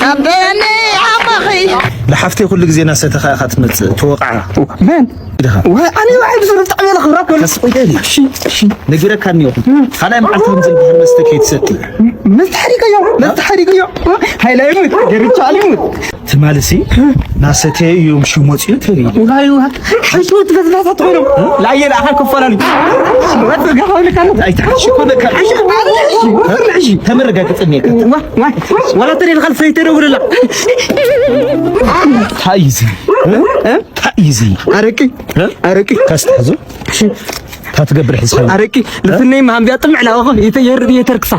ጸበኒ ኣማኺ። ንሓፍተይ ኩሉ ግዜ እናሰተኻ ኢኻ ትመጽእ፣ ትወቕዓ። መን? ኢኻ። ወይ ኣነ ዋዒ ብስሩ ብጣዕሚ እየ ለኽብራ እኮ። ከስ ቆይ ደሊ። እሺ፣ እሺ። ነጊረካ እኒኦኹ። ካልኣይ መዓልቲ ከምዚ ዝበሃል መስተ ከይትሰቲ። መስተ ሓዲገዮ፣ መስተ ሓዲገዮ። ሃይላ ይሙት፣ ገርቻ ይሙት። ትማልሲ ናሰተየ እዮም ሽሞጽኡ ተብኢሉ። ዋይ፣ ዋይ። ሓንቲ ወዲ በዝናታት ኮይኖም ላየ ለኣኻ ክፈላለዩ። ወዲ ገፋ ልካ ነው። ኣይትሓሽ እኮ በቃ። ሓሽ፣ ሓሽ፣ ወፍር ሕጂ። ተመረጋግጽ እኒኤ። ዋ፣ ዋ፣ ዋላ ተደልኻ ልሰይ ተደውልላ። እንታይ እዩ እዚ? እ? እንታይ እዩ እዚ? ኣረቂ? እ? ኣረቂ? ካስትሕዙ? እሺ። ታትገብር ሕዝኻ። ኣረቂ ልፍነይ መሃንቢያ ጥምዕ ላወኸ የተየር የተርክሳ።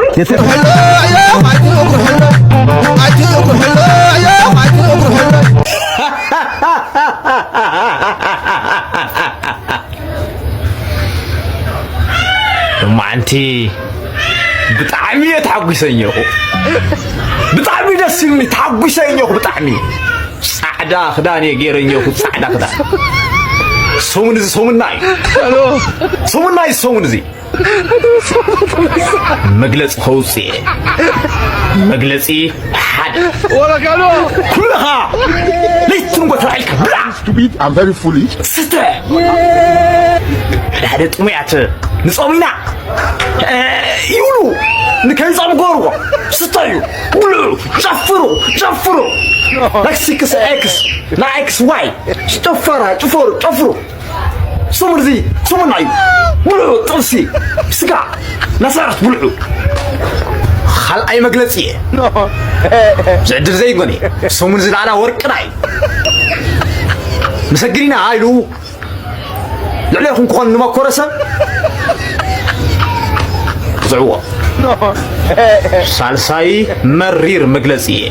ሎማዓንቲ ብጣዕሚ እየ ተሓጒሰ እኒኹ። ብጣዕሚ ደስ ኢሉኒ፣ ተሓጒሰ እኒኹ ብጣዕሚ። ጻዕዳ ክዳን እየ ገይረ እኒኹ፣ ጻዕዳ ክዳን። ሰሙን እዚ ሰሙንና እዩ። ሰሙንና እዩ ሰሙን እዚ። መግለጺ ከውጽእ እየ። መግለጺ ሓደ። ኩልኻ ለይትን ጎተራ ኢልካ ብላ። Stupid and very foolish. ስተ። ሓደ ጥሙያት ንጾም ኢና፣ እ፣ ይብሉ። ንከይጾም ገርዎ። ስተዩ። ብልዑ። ጨፍሩ። ጨፍሩ። ናይ ሲክስ ኤክስ፣ ናይ ኤክስ ዋይ። ጭፈራ፣ ጭፈሩ፣ ጨፍሩ። ስሙን እዚ፣ ስሙን እዩ። ብልዑ። ጥብሲ። ስጋ። ነሳራት ብልዑ። ካልኣይ መግለጺ እየ። ዝዕድል ዘይጎኒ። ስሙን እዚ ላዕላ ወርቅና እዩ። መሰግኒና ኢሉ ልዕሌኹም ክኾን ንመኮረ ሰብ ዝዕዎ። ሳልሳይ መሪር መግለጺ እየ።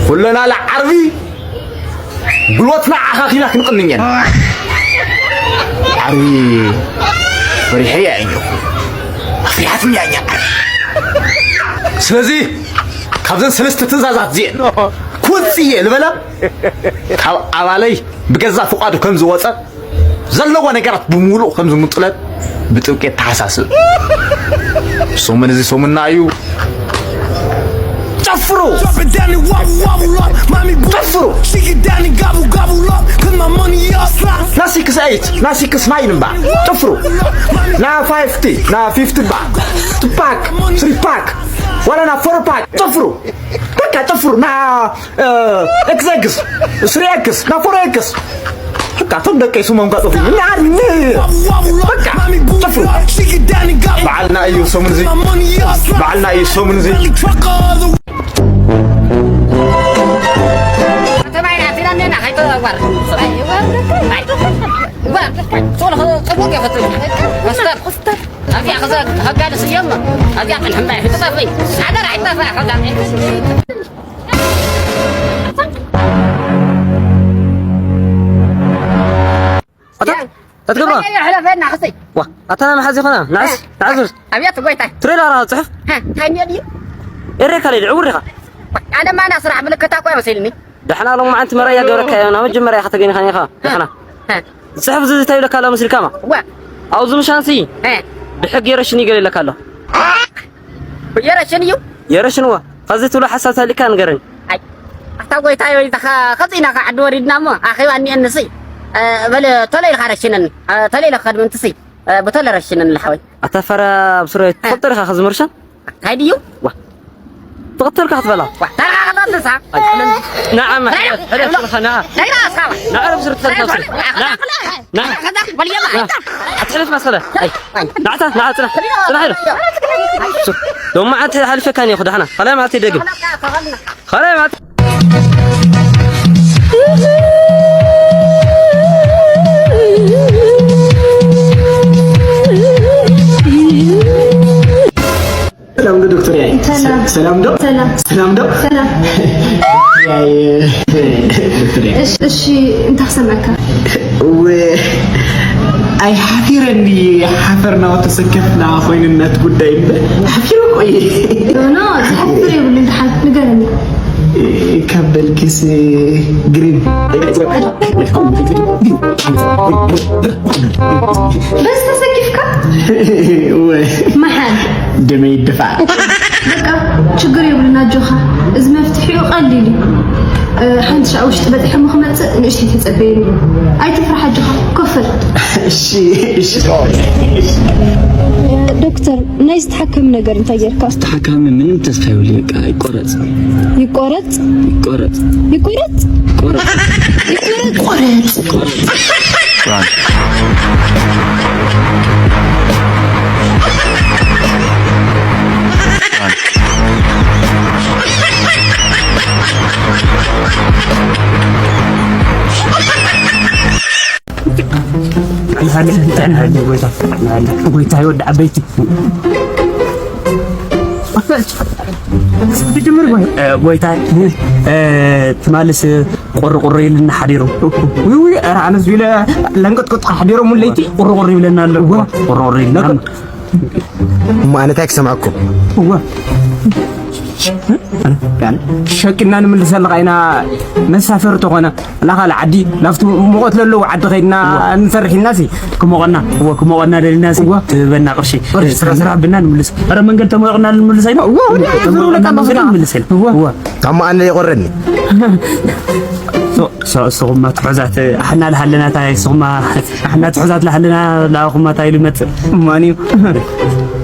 ኩለና ለዓርቢ ጉልበትና ዓኻኺና ክንቕንኘን። ዓርቢ ፈሪሐ እየ እኛ። ኣፍሪሓትኒ እያ እኛ። ስለዚ ካብዘን ሰለስተ ትእዛዛት እዚአን ክወጽእ እየ ዝበለ ካብ ኣባለይ ብገዛ ፍቓዱ ከም ዝወጸ፣ ዘለዎ ነገራት ብምሉእ ከም ዝምጥለት ብጥብቂ የተሓሳስብ። ሰሙን እዚ ሰሙንና እዩ። ጨፍሩ! ጨፍሩ! ናሲክስ ኤይት፣ ናሲክስ ናይን እምባ። ጨፍሩ! ና ፋይፍቲ፣ ና ፊፍቲ እምባ። ቱ ፓክ፣ ስሪ ፓክ፣ ዋላ ና ፎር ፓክ። ጨፍሩ! በቃ ጨፍሩ! ና እ፣ ኤክስ ኤክስ፣ ስሪ ኤክስ፣ ና ፎር ኤክስ። በቃ፣ እቶም ደቀይ ስሞም ካጠፉ። ና፣ ን-፣ በቃ፣ ጨፍሩ። በዓልና እዩ ሰሙን እዚ። በዓልና እዩ ሰሙን እዚ። ኣብዚኣ ከዛ-፣ ከጋድስ እዮም። ኣብዚኣ ቅድሕም ባይ ክትጠፍእ። ሓደር ኣይጠፍእ ከዛ። ኣታ፣ ኣትገብራ። ኣየ፣ ሕለፈና፣ ክሰይ። ዋ፣ ኣታ ናይ መሓዝ ይኾና። ንዓስ፣ ንዓስ። ኣብያት ጎይታይ። ትሬላ ራ ጽሑፍ። ሃ፣ እንታይ እንድዮ ድዩ? ኤሬካ ለይድ፣ ዕውር ኢኻ። ኣነ ማና ስራሕ ምልክታ እኮ መሲልኒ። ደሕና ሎማዓንቲ መራያ ገበረካ እዮ። ናብ መጀመርያ ኢኻ ተገኒኻኒ ኢኻ። ደሕና። ሃ። ዝጽሕፍ እዚ እንታይ ይብለካ ኣሎ መስልካማ? ዋ። ኣብዚ ምሻንሲ እ። ብሕጊ የረሽን ይገል ይብለካ ኣሎ። የረሽን እዩ? የረሽን እዋ። ከዚ ትብሎ ሓሳብ ተሊካ ንገረኒ። ኣይ። ኣታ ጎይታይ ወይ ተኸ-፣ ከዚና ከ ዓዲ ወሪድና እሞ ኣኼባ እኒአንሲ። እ፣ በል ቶሎ ኢልካ ረሽነኒ። እ፣ ቶሎ ኢለ ክኸድም እንትሲ። እ፣ ብቶሎ ረሽነኒ ለሓወይ። ኣታ ፈራ ኣብ ስረ እ። ትፈልጦ ዲኻ ከዚ መርሻን? እንታይ ድዩ? ዋ። ትቕተልካ ክትበላ። ዋ፣ ተረጋግጣ ንሳ። ኣይ፣ ነዓም፣ ሕደፍ፣ ሕደፍ፣ ሕደፍ፣ ነዓ። ነይራ፣ ሳባ። ነዓ፣ ረብ ስርት ነይራ፣ ፈልካ። ነዓ፣ ነዓ። ነይራ፣ ነዓ። ነዓ። ኣትሕልፍ መሰለ። ኣይ፣ ኣይ። ነዓታ፣ ነዓ፣ ጽናሕ። ጽናሕ ኢለ። ሎማዓንቲ ሓሊፈካኒ እየ፣ ደሓና። ካልኣይ መዓልቲ ይደግም። ካልኣይ መዓልቲ። ሰላም ዶ ዶክተር ያይ? ሰላም። ሰላም ዶ? ሰላም። ሰላም ዶ? ሰላም። ዶክተር ያይ፣ ዶክተር ያይ። እሺ፣ እሺ፣ እንታይ ክሰምዐካ? ወ-፣ ኣይ ሓፊረኒ፣ ሓፈርና ወተሰከፍና ኮይንነት ጉዳይ እምበር ሓፊረ እኮ እየ። ኖ፣ ዝሓፍር የብሉን፣ ድሓን ንገረኒ። ካብ በልክስ ግሪን። በዚ ተሰኪፍካ ወይ መሓል ደመይ ይድፋዕ። በቃ ችግር የብሉን ኣጆኻ። እዚ መፍትሒኡ ቀሊል እዩ። እ፣ ሓንቲ ሻዕ ውሽጢ በፂሐ እሞ ክመፅእ ንእሽተይ ተፀበየኒ። ኣይትፍራሕ ኣጆኻ። ኮፍ በል። እሺ እሺ። ዶክተር፣ ናይ ዝተሓከም ነገር እንታይ ጌርካ? ተሓካሚ ምንም ተስፋ የብሉ። በቃ ይቆረጽ ይቆረጽ ይቆረጽ ይቆረጽ ይቆረጽ ይቆረጽ። ጎይታ ይወድ ዓበይቲ ትጅምር ጎይታ ትማልስ ቁርቁር ኢልና ሓዲሩ። ውይ ኧረ ኣነስ ኢለ ለንቀጥቀጥ ሓዲሮም ለይቲ ቁርቁር ይብለና ኣሎ። ቁርቁር ኢልና እሞ ኣነ እንታይ ክሰምዐኩም? እወ ሸቂልና ንምልሰልኻ ኢና። መሳፈሪ ተኾነ ላኻል ዓዲ ናብቲ ሙቐት ለለዉ ዓዲ ኸይድና ንሰርሕ ኢልናሲ ክሞቐና እወ ክሞቐና ደሊናሲ ትህበና ቅርሺ ስራብና ንምልስ ረ መንገድ ተሞቕና ንምልስ ኣይና እወ ወደ ዝሩ ለካ መንገድ ንምልስ እወ እወ ታሞ ኣነ ይቆረኒ ስኹማ ትሑዛት ኣሕና ልሃለና ታይ ስኹማ ኣሕና ትሑዛት ልሃለና ላኹማ ታይ ልመጽእ ማንዩ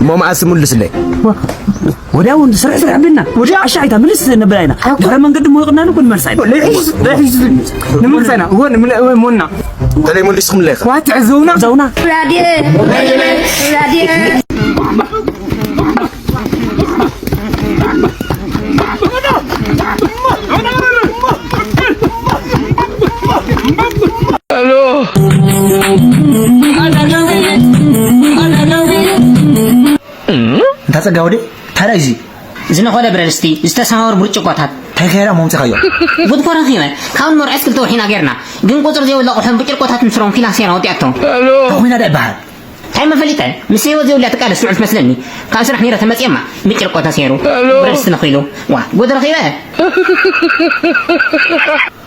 እሞ መዓስ ምልስለይ ወዲያው እንዲ ስራሕ ስራሕ ብልና ወዲያ ኣሻይታ ምልስ ነበር ኣይና ድሕረ መንገዲ ሞይቕና ንኩን መልስ ኣይና ንምልስ ኣይና እወ ሞና ተለይ ምልስኩም ለይኻ ዋት ዘውና ዘውና እንታ ጸጋ ወደ ታዲያ እዚ ዝነኾለ ብረድስቲ ዝተሰማወር ብርጭቆታት እንታይ ከይራ መምፅኻዮ ጉድ ኮ ረኺበ ካብ ንመርዖስ ክልተ ወሒና ጌርና ግን ቁፅሪ ዘይብሉ ኣቑሑን ብጭርቆታትን ስሮም ኪላ ሴራ ወጢኣቶ ኮይና ዳ ይበሃል እንታይ መፈሊጠ ምስ ህይወት ዘይብሉያ ትቃለስ ትውዕል ትመስለኒ ካብ ስራሕ ነይረ ተመፅየማ ብጭርቆ ተሰይሩ ብረድስቲ ነኺሉ ዋ ጉድ ረኺበ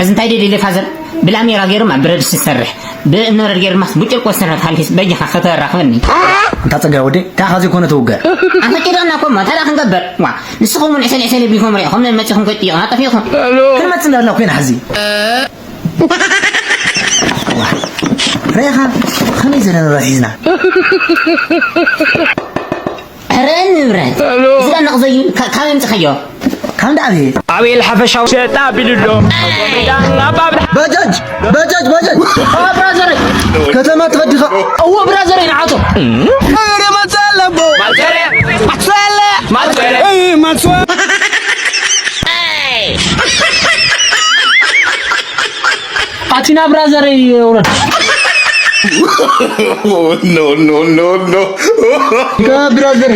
እዚ እንታይ ደልየ ፋዘር ብላሜራ ገይሩ ማ ብረድስቲ ዝሰርሕ ብእምነበረድ ገይሩ ማስ ብጭርቆ ዝሰርሕ ተሃልኪስ በጃኻ ከተራኽበኒ እንታ ፀጋ ወደ እንታይ ኻዚ ኮነ ተውገ ኣንተ ጭደቕና ኮማ እንታይ ደኣ ክንገብር ዋ ንስኹም እውን ዕሰል ዕሰል የብልኩም ሪእኹም መፂኹም ከይጥይቕና ጠፊእኹም ክንመፅ እንዳልና ኮይና ሕዚ ሬኻ ከመይ ዘለና ሒዝና ኧረ ንብረት እዚ ዳ ነቕዘዩ ካበይ ኣምፅኸዮ ካብ እንዳ ኣበየ ኣቤል ሓፈሻዊ ሸጣ ቢሉሎ ባጃጅ ባጃጅ ባጃጅ ብራዘረይ ከተማ ትኸድኻ እዎ ብራዘረይ ንዓቶ ኣቲና ብራዘረይ ውረድ no, no, no, no. ብራዘር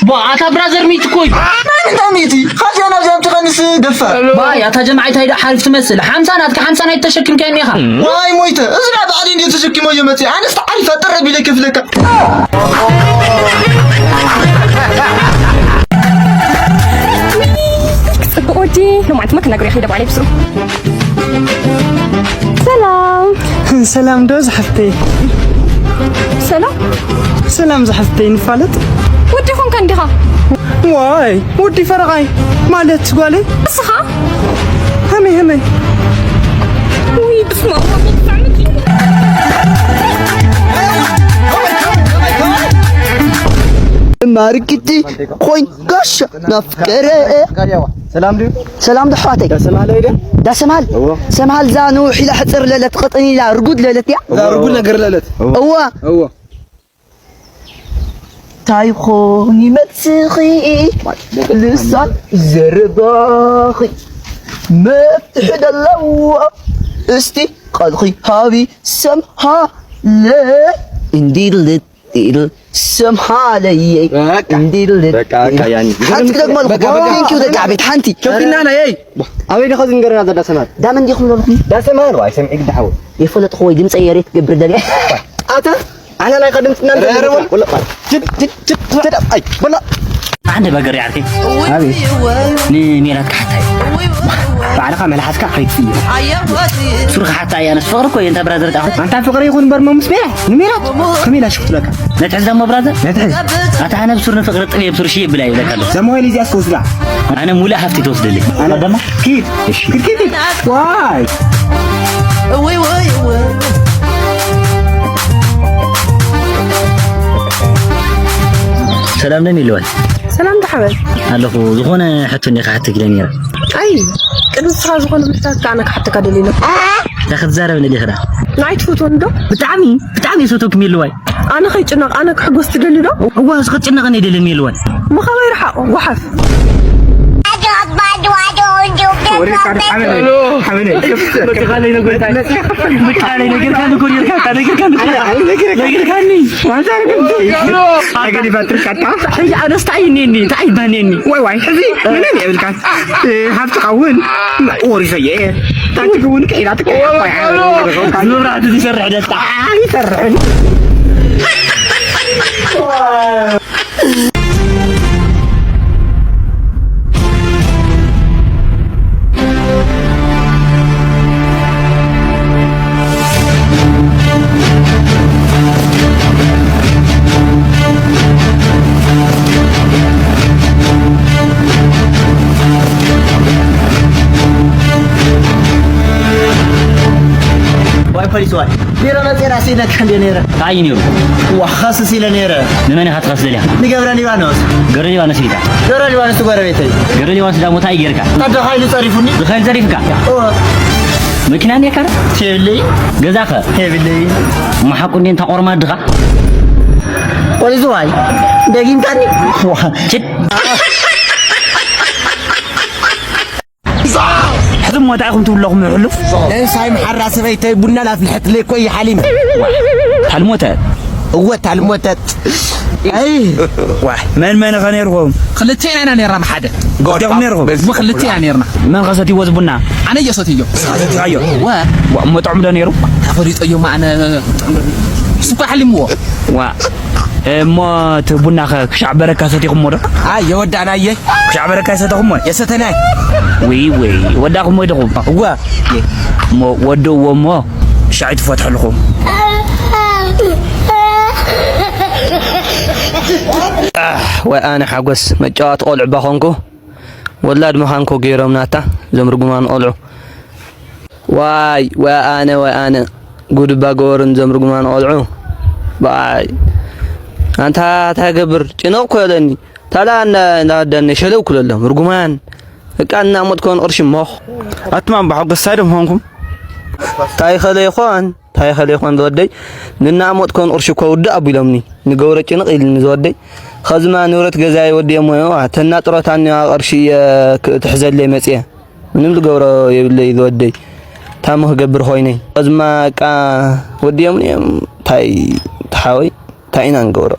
ባ ኣታ ብራዘር ሚት እኮ እዩ ናይ ምንታይ ሚቲ ካልዚኣ ናብዚ ኣምፅኸንስ ደፋ ባይ ኣታ ጀምዓ እንታይ ዶ ሓሪፍ ትመስል ሓምሳ ናትካ ሓምሳ ናይ ተሸክምካዮ እኒኻ ዋይ ሞይተ እዚ ናይ ባዕለይ እንዲ ተሸኪሞ እዮ መፅእ ኣነስ ተዓሪፍ ኣጥረ ቢለ ከፍለካ ጽቡቅ ወዲ ሎማዓንቲ ማ ክነግር ያኺ ደባዕለይ ብስሩ ሰላም ሰላም ዶ ዝሓፍተይ ሰላም ሰላም ዝሓፍተይ ንፋለጥ ወዲ ኾንካ እንዲኻ ዋይ ወዲ ፈረቓይ ማለት ጓለይ እስኻ ሃመይ ሃመይ ውይ ብስማ ማርክቲ ኮይን ጋሻ ናፍቀረ ሰላም ድዩ ሰላም ዶ ኣሕዋተይ ዳሰማል ዶ ዳሰማል ሰማል ዛ ንውሕ ኢላ ሕፅር ለለት ቅጥን ኢላ ርጉድ ለለት እያ ዛ ርጉድ ነገር ለለት እዋ እዋ እንታይ ኾን ይመልስኺ ልሳን ዘረባኺ መፍትሒ ደለዎ እስቲ ቃልኺ ሃቢ ሰምሃለይ እንዲልት ኢሉ ሰምሃለየይ እንዲልት ሓንቲ ክደግመልኩ ቴንኪው ደቂ ዓበይቲ ሓንቲ ከፊልና ና የይ ኣበይ ዲኻ ዝንገረና ዘዳ ሰማል ዳመን ዲኹም ዘለኹም ዳ ሰማል ዋይ ሰምዒ ግዳ ሓወይ የፈለጥኹ ወይ ድምፀ የሬ ትገብር ደልየ ኣታ ኣነ ናይ ቀደም ትናንተ ወላ ሓንቲ በገር ዓርከይ። ኣቤት። ንሜላት ክሓታ እዩ። ባዕልኻ መልሓስካ ከይትፍዮ። ሱሪ ክሓታ እያ፣ ኣነስ ፍቕሪ እኮ እየ፣ እንታ ብራዘር ጣኹ። ኣንታ ፍቕሪ ይኹን እምበር፣ መምስ ሜላት፣ ንሜላት። ከመይ ኢላ ሽፍትለካ? ነትሕዝ ደሞ ብራዘር? ነትሕዝ። ኣታ ኣነ ብሱር ንፍቕሪ ጥሜ ብሱር ሽይ ብላ ይብለካ ኣሎ። ደሞ ወይ ልዚያ እስከ ውስዳ። ኣነ ሙሉእ ሃፍቲ ትወስደለይ። ኣነ ደሞ? ኪድ። እሺ። ኪድ፣ ኪድ፣ ኪድ። ዋይ። እወይ፣ ወይ፣ ወይ። ሰላም ነን ኢልወን። ሰላም ተሓበል። ኣለኹ፣ ዝኾነ ሕቶ እንዲኻ ሕቶ ኢለ ነይረ። ኣይ፣ ቅድሚ ንስኻ ዝኾነ ምሕታት ከኣ ኣነ ክሓተካ ደልየ ኣለኹ። እንታይ ክትዛረብ ንዲኺ ደኣ? ንዓይ ትፈትወኒ ዶ? ብጣዕሚ፣ ብጣዕሚ እየ ዝፈትወኪ ሜልዋይ። ኣነ ከይጭነቕ፣ ኣነ ክሕጎስ ትደሊ ዶ? እዋ፣ እዚ ክትጭነቕኒ ኣይደልን ሜልዋይ። እሞ ካባይ ርሓቕ፣ ጓሓፍ። ኣነስ ታይ እኔኒ፣ ታይ ባኔኒ። ዋይ ዋይ፣ ሕዚ ምንም የብልካን። እ፣ ሃብትኻ እውን ወሪሰዮ እየ። ታችክ እውን ክኢላትክ። መብራህቲ ዝሰርሕ ደስታ። ኣይሰርሕን። ዋይ ፖሊስ ዋይ። ቢሮ መፅኤ ራሴ ነካ እንደ ነይረ። እንታይ እዩ ነይሩ? ዋ፣ ኸስስ ኢለ ነይረ። ንመን ኢኻ ትኸስስ ደሊኻ? ንገብረ ሊባኖስ። ገብረ ሊባኖስ ኢልካ? ገብረ ሊባኖስ ጎረቤተይ። ገብረ ሊባኖስ ዳሞ እንታይ ጌርካ? ታደኻ ኢሉ ጸሪፉኒ። ዝኸይድ ዘሪፍካ? እወ። መኪና እኒኤካ ዶ? የብለይ። ገዛኸ? የብለይ። እሞ ሓቁ እንዴ እንታ ቆርማ ድኻ? ቆይ ዝዋይ፣ ደጊምካኒ? ዋ፣ ችድ። ሕዚ እሞ እንታይ ኢኹም ትብለኹም ሕሉፍ? ለንሳይ መሓራ ሰበይተይ ቡና ላፍልሐትለይ እኮ እየ ሓሊመ። ታልሞተ? እወ፣ ታልሞተት። ኣይ። ዋ፣ መን መን ኸ ነይርኹም? ክልቴና ኢና ነይርና ብሓደ። ክልቴኹም ነይርኹም? እሞ ክልቴና ነይርና። መን ኸ ሰትይዎ እዚ ቡና? ኣነ እየ ሰትዮ። ንስኻ ሰቲኻዮ? ወ። ዋ፣ እሞ ጥዑም ዶ ነይሩ? ተፈሊጠዮ፣ ኣነ እሱ እኮ ሓሊምዎ። ዋ። እሞ እቲ ቡና ኸ ክሻዕ በረካ ሰቲኹሞ ዶ? ኣይ፣ የወዳእናየ። ክሻዕ በረካ ይሰተኹሞ? የሰተናይ። ውይ፣ ውይ፣ ወዳእኹሞ ኢኹም? እወ። እሞ ወድእዎ እሞ ሻዕ ትፈትሕልኹም። ኣህ፣ ወይ ኣነ ሓጎስ፣ መጫወቲ ቆልዑ እባ ኾንኩ። ወላድ መኻንኮ ገይሮም ናታ፣ እዞም ርጉማን ቆልዑ። ዋይ፣ ወይ ኣነ፣ ወይ ኣነ። ጉድ እባ ገበሩኒ እዞም ርጉማን ቆልዑ። ዋይ። ኣንታ እንታይ ገብር? ጭንቕ እኮ ኢለኒ። ታላ እንዳ-፣ እንዳወደኒ ሸለው ክለሎም። ርጉማን። በቃ እናሞት ኮን ቅርሺ ሞኽ። ኣቱም ኣባ ሓጎስ እንታይ ደም ኾንኩም? እንታይ ኸለ ይኾን? እንታይ ኸለ ይኾን ዝወደይ? ንናሞት ኮን ቅርሺ እኮ ውድእ ኣቢሎምኒ። ንገብረ ጭንቕ ኢልኒ ዝወደይ። ኸዝማ ንብረት ገዛይ ወዲኦሞ፣ ተናጥሮታኒ ቅርሺ እየ ክ-፣ ትሕዘለይ መጽየ። ምንም ዝገብሮ የብለይ ዝወደይ። ታሞ ክገብር ኮይነይ። ኸዝማ በቃ ወዲኦምኒ እዮም። ታይ ተሓወይ? ታይ ኢና ንገብሮ?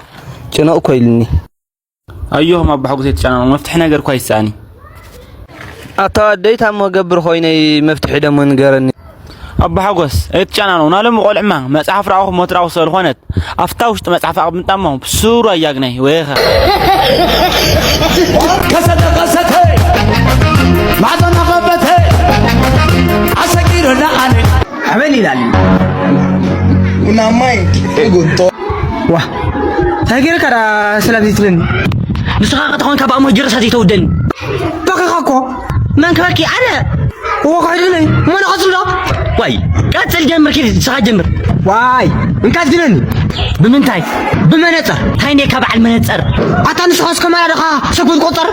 ጭንቕ እኮ ኢልኒ። ኣዮኹም ኣባ ሓጎስ ኣይትጨናነቑ፣ መፍትሒ ነገር እኳ ኣይሰኣኒ። ኣታ ወደይ ታሞ ገብር ኮይነይ መፍትሒ ደሞ ንገረኒ። ኣባ ሓጎስ ኣይትጨናነቑ፣ ናሎም ቆልዕማ መጽሓፍ ረኣኹ ሞት ረኣኹ ስለ ዝኾነት፣ ኣፍታ ውሽጢ መጽሓፍ ኣቕምጣሞ ብሱሩ ኣያግናይ ወይኸ። ከሰተ ከሰተ ማዕጠና ኸበተ ኣሰጊረና ኣነ ኣበል ይላል። ቡናማይ ጉንጦ። ዋ፣ እንታይ ገይርካ ደኣ ሰላም ዘይትብለኒ? ንስኻ ከተኾንካ ብኣሞ ጀርሳ ዘይተውደኒ። በኺኻ እኮ። መን ክበኪ? ኣነ? እወ፣ ከይድለይ። መን ቀጽሎ? ዋይ፣ ቀጽል ጀምር፣ ኪድ፣ ንስኻ ጀምር። ዋይ፣ እንካ ዝግነኒ። ብምንታይ? ብመነጸር። እንታይ እንዴካ በዓል መነጸር? ኣታ ንስኻስ ከማና ደኻ ሰብ ክትቆጸር?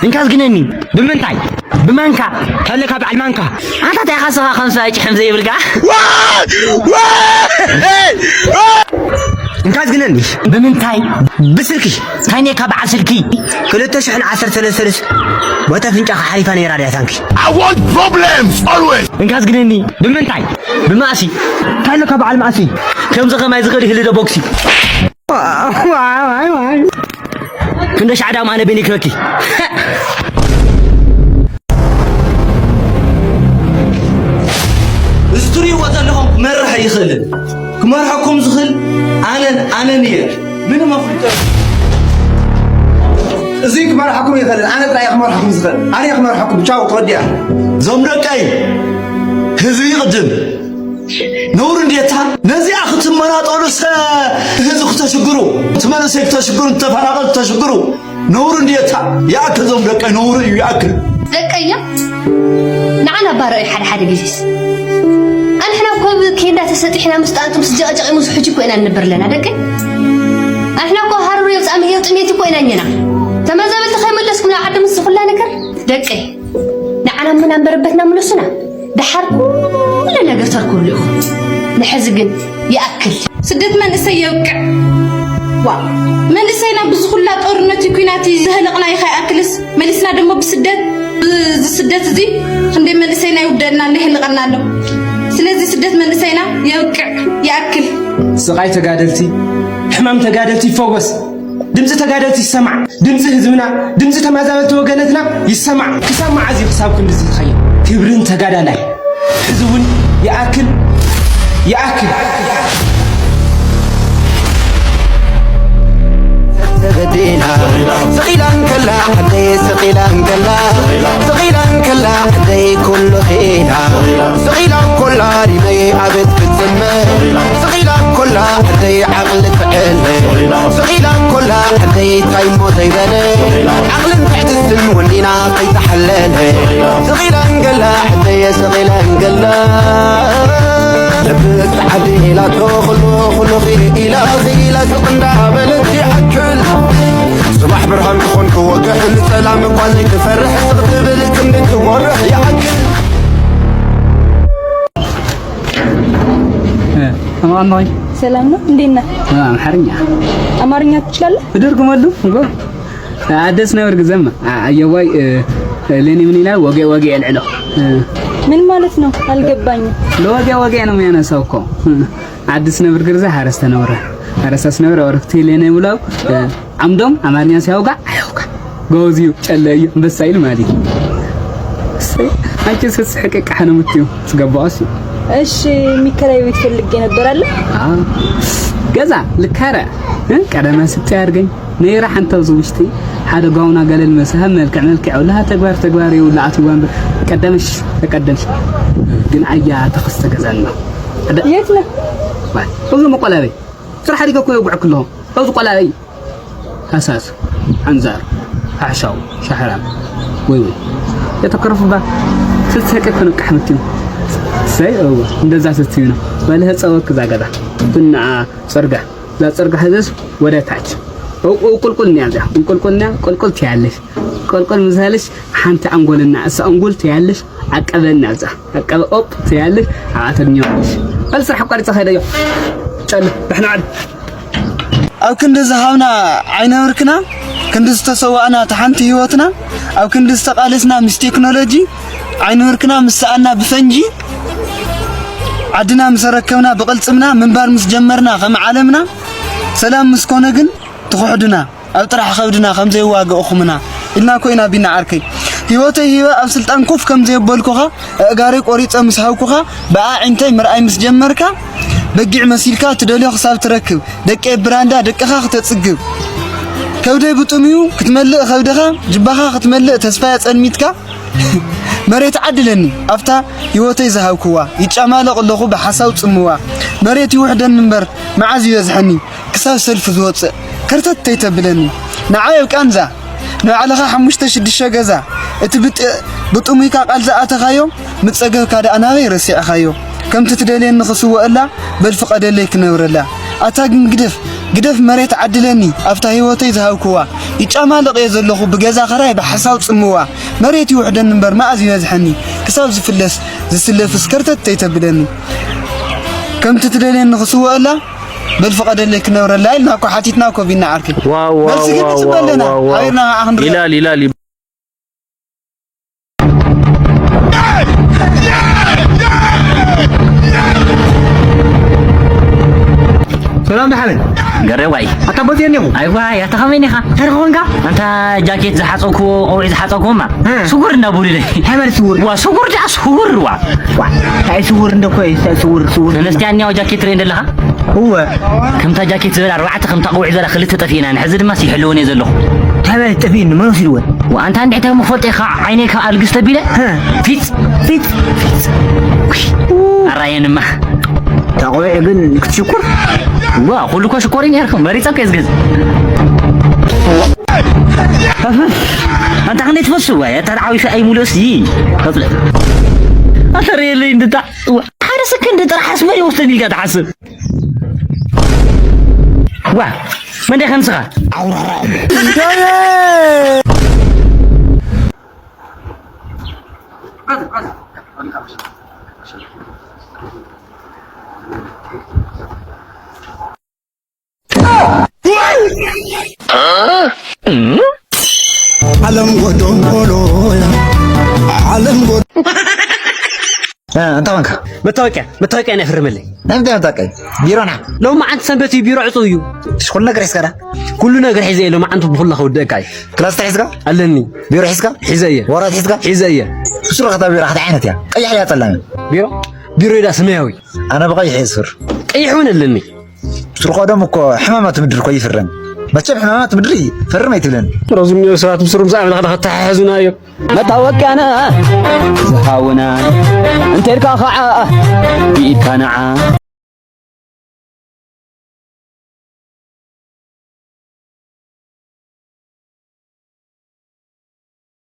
እንካ ዝግነኒ። ብምንታይ? ብማንካ ከለካ በዓል ማንካ። ኣንታ እንታይ ኢኻ ስኻ ከም ሰብኣይ ጭሕም ዘይብልካ? ዋ! ዋ! እንካ ዝግነኒ። ብምንታይ? ብስልኪ። እንታይ ኔካ በዓል ስልኪ? ክልተ ሽሕን ዓሰርተ ሰለስተ ሰሉስ፣ ወተ ፍንጫኻ ሓሊፋ ነይራ ድያ ታንኪ? I want problems always። እንካ ዝግነኒ። ብምንታይ? ብማእሲ። እንታይ ኔካ በዓል ማእሲ? ከምዚ ኸማይ ዝኽእል ይህሉ ዶ ቦክሲ? ዋይ፣ ዋይ፣ ዋይ። ክንደ ሻዕ ዳም ኣነ በይነይ ክበኪ። እዚ ትርእይዎ ዘለኹም ክመርሕ ኣይኽእልን። ክመርሐኩም ዝኽእል ኣነን፣ ኣነን እየ። ምንም ኣፍልጦ እዚ ክመርሓኩም ይኽእል፣ ኣነ ጥራይ ክመርሓኩም ዝኽእል፣ ኣነ ክመርሓኩም። ቻው፣ ተወዲኣ። ዞም ደቀይ፣ ህዝቢ ይቕድም። ነውሪ እንዴታ ነዚኣ ክትመናጠሉ፣ ሰ ህዝቢ ክተሽግሩ፣ እቲ መንእሰይ ክተሽግሩ፣ ተፈናቐል ክተሽግሩ፣ ነውሪ እንዴታ። ይኣክል ዞም ደቀይ፣ ነውሪ እዩ፣ ይኣክል። ደቀያ ንዓና ባርዕ ሓደ ሓደ ግዜስ። ኣንሕና እኮ ኣብ ኬንዳ ተሰጢሕና ምስ ጣንጡ ምስ ጀቐጀቐ ምስ ሕጂ እኮ ኢና ንነብር ኣለና ደቀይ። ኣንሕና እኮ ሃሩር የብጻ ምሄው ጥሜት እኮ ኢና እኛና። ተመዛበልቲ ከይመለስኩም ናብ ዓዲ ምስ ዝኹላ ነገር ደቀይ። ንዓና ምን ኣንበረበትና ምለሱና። ደሓር ኩሉ ነገር ተርኩብሉ ኢኹም። ንሕዚ ግን ይኣክል። ስደት መንእሰይ የብቅዕ። ዋ መንእሰይና ብዝኹላ ጦርነት እዩ ኲናት እዩ ዘህለቕና እዩ ከይኣክልስ መሊስና ደሞ ብስደት እዚ ስደት እዚ ክንደይ መንእሰይና ይውደልና ኣሎ ይህልቐና ኣሎ። ስለዚ ስደት መንእሰይና የብቅዕ ይኣክል። ስቓይ ተጋደልቲ፣ ሕማም ተጋደልቲ ይፈወስ። ድምፂ ተጋደልቲ ይሰማዕ። ድምፂ ህዝብና፣ ድምፂ ተመዛበልቲ ወገነትና ይሰማዕ። ክሳብ መዓዝ እዩ ክሳብ ክንድዚ ዝኸይድ? ክብርን ተጋዳላይ ሕዚ እውን ይኣክል፣ ይኣክል። ተበዲላ ስቕ ኢላ እንከላ ዓደይ ስቕ ኢላ እንከላ ስቕ ኢላ እንከላ ዓደይ ኩሉ ኽኢላ ስቕ ኢላ እንኮላ ሪመይ ኣቤት ክትስምዕ ስቕ ኢላ እንኮላ ዓደይ ዓቕሊ ትዕለ ስቕ ኢላ እንኮላ ዓደይ እንታይ እሞ ዘይበለ ዓቕልን ትዕትስትን ወኒና ከይተሓለለ ስቕ ኢላ እንገላ ዓደየ ስቕ ኢላ እንገላ ነብስ ዓዲ ኢላቶ ኩሉ ኩሉ ኽኢላ ኽኢላ ስቕ እንዳበለት ይኣክል ጽባሕ ብርሃን ክኾን ክወግሕ ንሰላም እኳ ዘይትፈርሕ ስቕ ትብል ክንዲ ትጎርሕ ይኣክል ሰላም ነው። እንዴት ነህ? አማርኛ አማርኛ ትችላለህ? እደርጉማለሁ። እንጎ አደስ ነበር ግዘማ አየዋይ ለኔ ምን ይላል? ወገ ወገ ያልዕሎ ምን ማለት ነው? አልገባኝም። ለወገ ወገ ነው የሚያነሳው እኮ አዲስ ነብር ግርዛ ሐረስተ ነብረ ሐረስተ ነብረ ወረክቲ ለኔ ብለው ዓምዶም ኣማርኛ ሲያውጋ ኣያውጋ ጎበዝ እዩ ጨለ እዩ ኣንበሳ ኢሉ ማለት እዩ። እሰይ፣ አንቺ ስትስሕቂ ቃሕ ነው የምትይው። ትገባዋስ እዩ። እሺ፣ የሚከራይ ቤት ፈልጌ ነበር አለ። አዎ፣ ገዛ ልካረ እ ቀደመ ስብቲ ያርገኝ ነይራ ሓንተ ኣብዚ ውሽጢ ሓደ ጋውና ገለል መሰሀብ መልክዕ መልክዕ ውላሃ ተግባር ተግባር ይውላዓት ይዋንበር ቀደምሽ ተቀደምሽ ግን ኣያ ተኸስተ ገዛና የት ነው? እዚ መቆላበይ ስራሕ ዲገ እኮ የጉዕክ ኣለኹ። ኣብዚ ቆላበይ ሃሳስ፣ ሓንዛር፣ ሓሻው፣ ሻሕራም፣ ወይ ወይ የተከረፉ ባ ስትሰቂ ክንቃሕ ምትዩ ሰይ እወ እንደዛ ስትዩ ነው በልህ ጸወክ ዛገዳ ብና ጸርጋ ዛ ጸርጋ ህዝስ ወደ ታች ቁልቁል ነው ያዛ ቁልቁል ነው ቁልቁል ትያለሽ ቁልቁል ምሳልሽ ሓንቲ ኣንጎልና እሳ ኣንጎል ትያለሽ ዓቀበና ኣብዛ ዓቀበ ኦፕ ትያለሽ ኣብኣ ተድኛዋለሽ በል ስራሕ ኣቋሪፀ ከይደዮ ጨል ዳሕና ዓድ ኣብ ክንዲ ዝሃብና ዓይነ ብርክና ክንዲ ዝተሰዋእና ተሓንቲ ህይወትና ኣብ ክንዲ ዝተቃለስና ምስ ቴክኖሎጂ ዓይነ ብርክና ምስ ሰኣና ብፈንጂ ዓድና ምስ ኣረከብና ብቅልፅምና ምንባር ምስ ጀመርና ከም ዓለምና ሰላም ምስ ኮነ ግን ትኽሕዱና ኣብ ጥራሕ ከብድና ከምዘይዋገእኹምና ኢልና ኮይና ቢና ዓርከይ ህይወተይ ሂበ ኣብ ስልጣን ኮፍ ከምዘየበልኩኻ ኣእጋረይ ቆሪፀ ምስ ሃብኩኻ ብኣዒንተይ ምርኣይ ምስ ጀመርካ በጊዕ መሲልካ ትደልዮ ክሳብ ትረክብ ደቂ ብራንዳ ደቅኻ ክተፅግብ ከብደይ ብጥምዩ ክትመልእ ከብድኻ ጅባኻ ክትመልእ ተስፋ የፀልሚትካ መሬት ዓድለኒ ኣብታ ህይወተይ ዝሃብክዋ ይጫማለቕ ኣለኹ ብሓሳብ ፅምዋ መሬት ይውሕደኒ እምበር መዓዝ ይበዝሐኒ ክሳብ ሰልፊ ዝወፅእ ከርተት ተይተብለኒ ንዓይ ኣብ ቃንዛ ንባዕልኻ ሓሙሽተ ሽዱሽተ ገዛ እቲ ብጥሙይካ ቃል ዝኣተኻዮ ምፀገብካ ደኣ ናበይ ረሲዕኻዮ ከምቲ ትደልየኒ ክስወኣላ በል ፍቐደለይ ክነብረላ ኣታ ግን ግደፍ ግደፍ መሬት ዓድለኒ ኣብታ ህይወተይ ዝሃብክዋ ይጫማለቕ እየ ዘለኹ ብገዛ ኸራይ ብሓሳብ ፅምዋ መሬት ይውሕደኒ እምበር መኣዝ ይበዝሐኒ ክሳብ ዝፍለስ ዝስለፍስ ከርተት ተይተብለኒ ከምቲ ትደልየኒ ክስወኣላ በል ፍቐደለይ ክነብረላ ኢልና እኮ ሓቲትና እኮ ቢና ዓርከይ ዋው ዋው መልሲ ግን ዋው ንፅበ ዋው ኣለና ዋው ዋው። ሓቢርና ከዓ ክንርዳእ ይላል ይላል ይብ- ሰላም ደሓነይ ገሬዋይ ኣታ ቦዜ እኒኹ ኣይዋ ያታ ከመይ ኒኻ እንታይ ኾንካ ኣንታ ጃኬት ዝሓፀኩዎ ቆዊዕ ዝሓፀኩዎማ እ። ስጉር እንዳቡሉለይ እንታይ ማለት ስውር ዋ ስጉር ድኣ ስጉር ዋ ዋ እንታይ ስውር እንደኮ እንታይ ስውር ስውር ሰለስቲኣኛው ጃኬት ትርኢ እንደለኻ እወ ከምታ ጃኬት ዝበላ ኣርባዕተ ከምታ ቆዊዕ ዝበላ ክልተ ጠፊእና ሕዚ ድማ ይሕልውን እየ ዘለኹ እንታይ ማለት ጠፊእኒ? መን ወሲድወን? ወኣንታ እንድሕር ተምፈልጦ ኢኻ ዓይነይ ካብ ኣልግስ ተቢለ? ሀ። ፊት፣ ፊት፣ ፊት። ኣራየንማ። እታ ቆቢዕ ግን ክትሽኩር? ዋ፣ ኩሉ እኮ ሽኮር እዩ ነይርኩም። መሪጸ እኮ እየ ዝገዝእ። ኣንታ ክንደይ ትፈሱ? ዋይ፣ ኣታ ዓዊፈ ኣይሙሉእስ፣ ይ-፣ ከፍለ። ኣታ ርኤለይ እንድታ። ዋ፣ ሓደ ሰከንድ ጥራሕ ኣስመር ይወስደኒ ኢልካ ትሓስብ? ዋ፣ መን ዲኻ ንስኻ? ዓለም ጎዶንቆሎ እያ። ዓለም ጎ- እ፣ እንታይ ኮንካ? መታወቅያ መታወቅያ ናይ ፍርመለይ። ናይ ምንታይ መታወቅያ? ቢሮና። ሎማዓንቲ ሰንበት እዩ፣ ቢሮ ዕፁብ እዩ። እሺ፣ ኩሉ ነገር ሒዝካ ዳ? ኩሉ ነገር ሒዘ እየ። ሎማዓንቲ ብኩላ ከውድአካ እየ። ክላስ ሒዝካ? ኣለኒ። ቢሮ ሒዝካ? ሒዘ እየ። ወረቀት ሒዝካ? ሒዘ እየ። ስሩ ከታ ቢሮ ከታ ዓይነት እያ? ቀይሕ እያ ጸላም? ቢሮ ቢሮ ኢዳ ሰማያዊ። ኣነ ብቐይሕ እየ ዝስር። ቀይሕ እውን ኣለኒ። ስሩ ቀደም እኮ ሕማማት ምድሪ እኮ ይፍረም። መቸም ሕማማት ምድሪ ፈርም ኣይትብለን። ረዙም እዮም ሰባት ብስሩም ዝኣመልካ ከተሓሕዙና እዮም። መታወቅያና ዝሃውና እንተልካ ከዓ ብኢድካ ንዓ